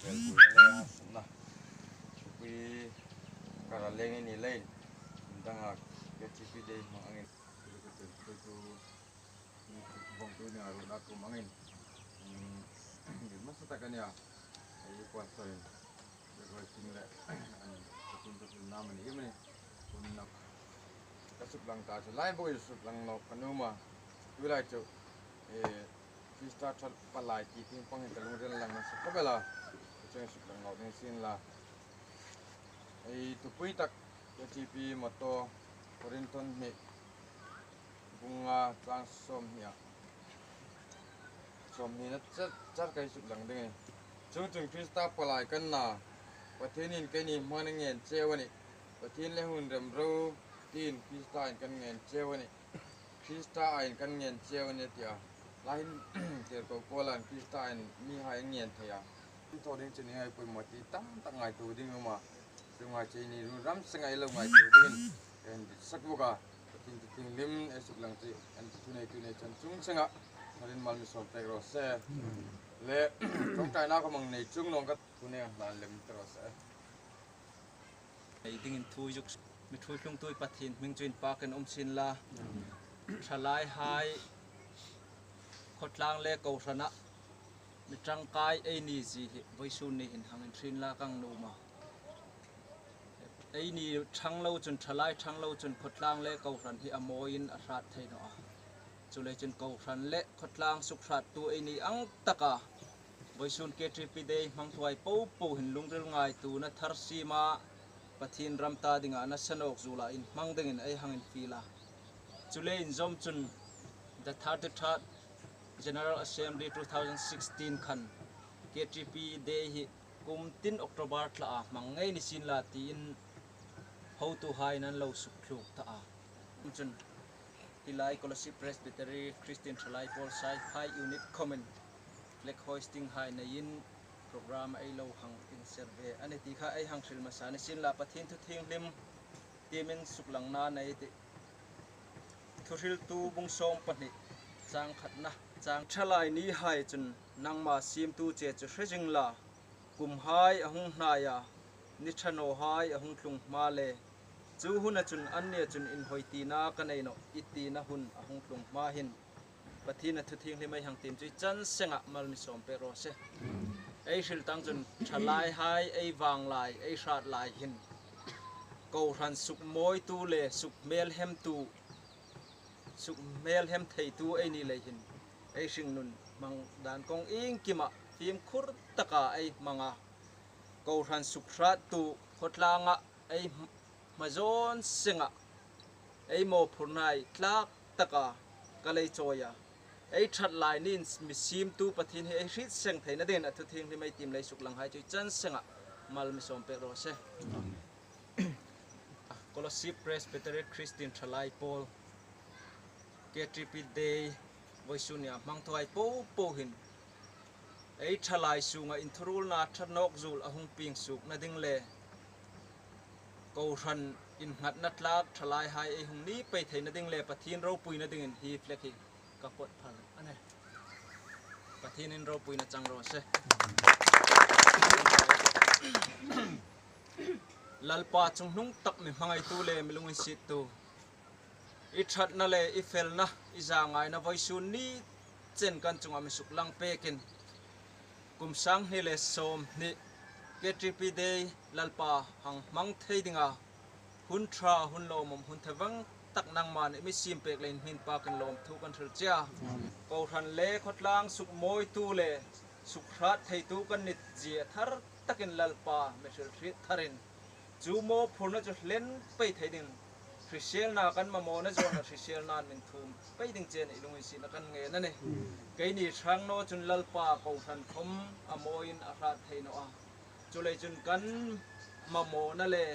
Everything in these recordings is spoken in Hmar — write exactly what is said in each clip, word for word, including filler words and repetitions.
Vel buoina le hang sukna. Tupui kara leng ei ni leiin, danga K T P Day hmang angin, vawngtu ni a ruotna kum angin, mm, ni hmasa tak a nia. Ei pastor-in, ei ruoi ting le, an, ka tum ka tum na mani, mani, hun nak. Ka suklang ta chu lai bo suklang nawk ka nuom a. Tulai chu, eh, Krista ṭha palai ti tieng pang hin ka lungril lang nasa khawp el a. Ka chang suklang nawk ding sin la. Ei tupui tak K T P motto Korinthon hni bung nga chang sawmhni a. Sawmhnina char, char ka suklang ding a nih. Chuongchun Krista palai kan na. Pathienin keini hmangin a ngen cheu a nih. Pathien le hun rem ro, tiin Krista'n kan ngen cheu a nih. Krista aiin kan ngen cheu a nih, a ti a. Lai hin, tirko Paula'n Krista aiin mihai a ngen thei a. Thaw ding chu ni ngai poimaw ti tam tak ngaituo ding a um a. Chu ngai chu eini run ram senga ei lo ngaituo dingin ei hang ditsak bawk a. Pathien thu thienghlim ei suklang chu ei thuneitu nei chan chung chenga, Pathienin mal mi sawm pek raw se. Le, ṭawngṭaina ka hmang nei chung naw ka thu nei hlan lem ta raw se. Ei dingin thu zuk, mi thu tlungtu Pathien hming chu inpakin um sin la. Ṭhalaihai, khawtlang le kohrana mi ṭangkai ei ni zie hi vawisun ni hin hang inhriet inla ka nuom a. Eini ṭhang lo chun, ṭhalai ṭhang lo chun khawtlang le kohran hi a mawiin a hrat thei naw a. Chuleiin chun kohran le khawtlang sukhrattu ei ni ang taka, vawisun K T P Day hmangtuhai popo hin lungril ngaituona thar siema Pathien ram ta dinga nasa nawk zuola inhmang dingin ei hang infiel a. Chu le inzawm chun the thirty-third General Assembly two thousand sixteen khan K T P Day hi kum tin October thla a hmang ngei ni sin la tiin hotuhai'n an lo sukthluk ta a. Chun hi lai Kolasib Presbytery Christian Ṭhalai Pawl Saiphai Unit khawmin flag hoisting hai neiin program ei lo hang inser ve a nih ti kha ei hang hril hmasa ni sin la, Pathien thu thienghlim tiemin suklangna nei ei tih. Thuhriltu bung sawm pahni, chang khatna, chang ṭhalai nihai chun nangma siemtu che chu hre zing la, kumhai a hung hnai a, ni ṭha nawhai a hung tlung hma le, chu huna chun annia chun inhawi tina ka nei nawh i tina hun a hung tlung hma hin Pathien a thu thienghlim ei hang tiem chu i chan senga mal mi sawm pek raw se. Ei hril tang chun ṭhalaihai ei vang lai, ei hrat lai hin kohran sukmawitu le sukhmelhemtu, sukhmelhem theitu ei ni lei hin ei hringnun hmang dan kawng iengkima fimkhur taka ei hmang a. Kohran sukhrattu khawtlanga ei hma zawn senga ei mawphurna ei tlak taka ka lei chawi a. Ei ṭhat lai niin mi siemtu Pathien hi ei hriet seng theina dingin a thu thienghlim ei tiem le ei suklanghai chu i chan senga mal mi sawm pek raw se. Kolasib Presbytery Christian Ṭhalai Pawl K T P Day vawisun nia hmangtuhai popo hin ei ṭhalai sunga inthuruolna ṭha nawk zuol a hung pieng suokna ding le kohran innghatna tlak ṭhalaihai ei hung ni pei theina ding le Pathien ropuina dingin hi flag hi ka pawt phal a nih. Pathienin ropuina chang raw se. Lalpa chunghnung tak mi hmangaitu le mi lunginsiettu, i ṭhatna le i felna, i zangaina vawisun ni chen kan chunga mi suklang pekin, kum sang hni le sawmhni K T P Day Lalpa hang hmang thei dinga hun ṭha, hun lawmum, hun thevang tak nangman i mi siem pek leiin hming pakin lawmthu kan hril che a. Kohran le khawtlang sukmawitu le sukhrat theitu kan ni zie thar takin Lalpa mi hril hriet tharin chu mawphurna chu hlen pei thei ding, hriselna kan mamawna zawna hriselna'n min thum pei ding chen i lunginsietna kan ngen a nih. Keini hrang naw chun Lalpa kohran khawm a mawiin a hrat thei naw a. Chuleiin chun kan mamawna le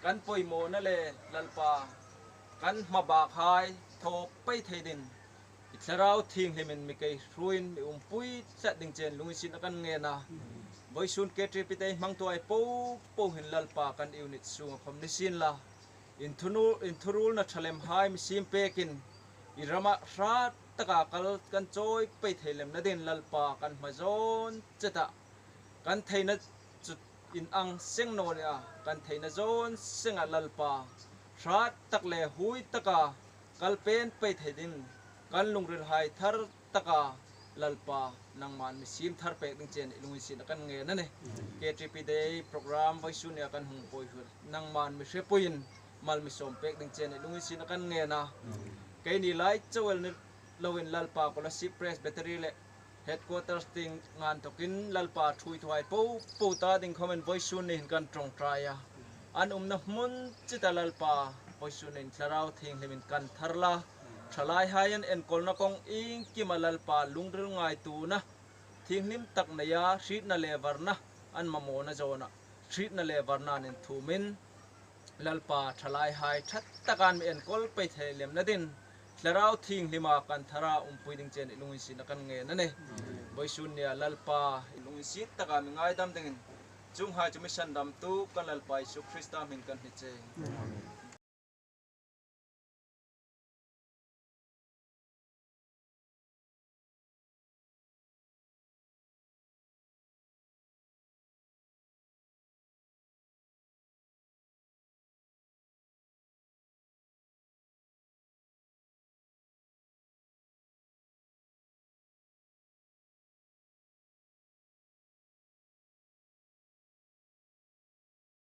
kan poimawna le Lalpa kan hmabakhai thaw pei thei ding i Thlarau Thienghlimin mi keihruoiin mi umpui tlat ding chen lunginsietna kan ngen a. Vawisun K T P Day hmangtuhai popo hin Lalpa kan unit sunga khawm ni sien la, inthuruol, inthuruolna ṭha lemhai mi siem pekin i rama hrat taka kal kan chawi pei thei lemna dingin Lalpa kan hma zawn cheta kan theina chu in ang seng naw nia, kan theina zawn senga Lalpa, hrat tak le hui taka kal pen pei thei dingin kan lungril hai thar taka Lalpa, nangman mi siem thar pek ding chen i lunginsietna kan ngen a nih. K T P Day program vawisun nia kan hung buoi hi nangman mi hrepuiin mal mi sawm pek ding chen i lunginsietna kan ngen a. Keini lai chauh el ni loin Lalpa Kolasib Presbytery le headquarters tieng inthokin Lalpa ṭhuoituhai popo ta ding khawmin vawisun ni hin kan ṭawngṭai a. An umna hmun chita Lalpa, vawisun ni hin Thlarau Thienghlimin kan thar la. Ṭhalaihai an enkawlna kawng iengkima Lalpa lungril ngaituona, thienghlim tak neia hrietna le varna an mamawna zawna, hrietna le varna an inthuomin, Lalpa ṭhalaihai ṭha takin mi enkawl pei thei lemna dingin Thlarau Thienghlima kan thara umpui ding chen i lunginsietna kan ngen a nih. Vawisun nia Lalpa i lunginsiet taka mi ngaidam dingin, chuonghai chu mi sandamtu kan Lalpa Isu Krista hmingin kan hni che.